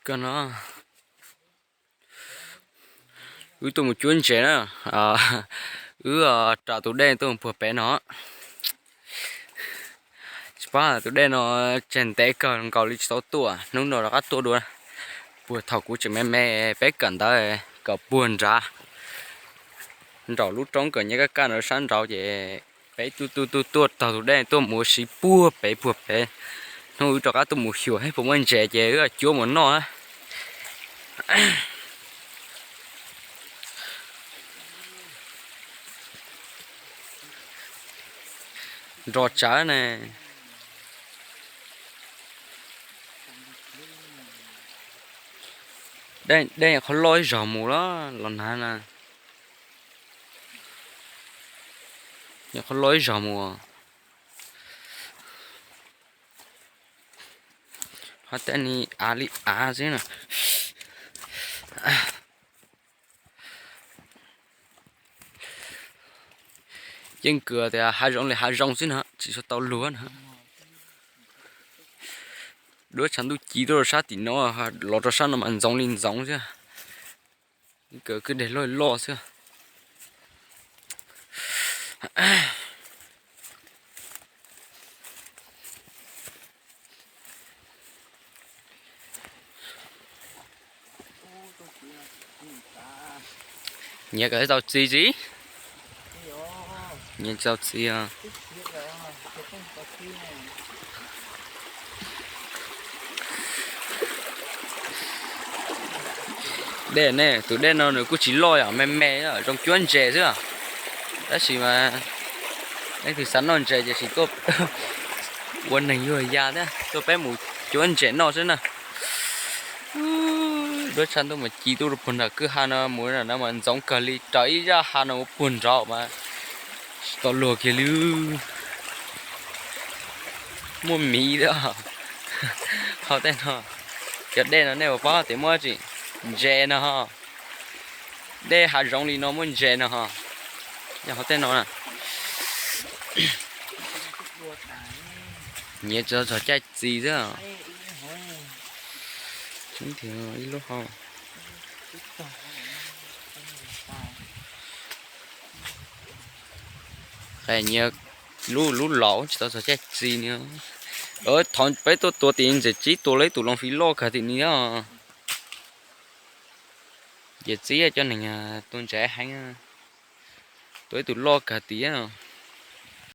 Kawg no, wb tuaj mus cuab ntses na, wb ras tus dej tuaj mus puag pem no. Tsis paub tus dej no tseg ntev kawg nkaus li tsis tau tuaj, hnub no rov qab tuaj dua. Puag thaum kuv tseem me me peb kawm ntawv kom puag nrad, nraum lub roob kom nyob kaj kaj no sab nraud ces peb tuaj tuaj tuaj tuaj taug tus dej tuaj mus ua si puag pem puag pem. Hnub wb rov qab tuaj mus xyuas puas muaj ntses ces wb cuab mus noj. Nrov tsawv ne. Dej qhov loj ib zaug mus los, los nag na. Qhov loj ib zaug mus. Qhov tej ni av li av xwb na. Yeej kws tias hav zoov li hav zoov xwb na, tsis tau luag na. Duab tshav ntuj ci tuaj rau sab tim no, los rau sab no mas ntxoov li ntxoov xwb. Kws kwj deg loj loj xwb. Nyias kom tau txiv txiv. Nyias tsis tau txiv os. Dej ne, tus dej no nws kuj tsis loj yom, me me, zoo cuab ntses xwb. Tab sis mas leej twg xav noj ntses ces tsis tuaj ua neeg yuag ya thiab, tuaj peb mus cuab ntses noj xwb na. Duab tshav ntuj mas ci tuaj rau puag nram kwj ha no mus na, mas ntxoov kawg li, raws ib zaj ha no mus puag nraud mas tsis tau luag kiag li. Muaj miv thiab. Hauv tej no, cov dej no nej puas paub tias muaj tsis ntses no ho. Dej hav zoov li no muaj ntses no ho. Yog hauv tej no na. Nyias tsis txog caij txiv xwb. Ib lub hau. Nyias lub lub laus tsis tau txog caij txiv ni. Thov peb tuaj tua tim ntses tsib tua lawm ib tus loo fij loj kawg tim ni. Ces txiv cov neeg tua ntses heev, tua ib tus loj kawg tim.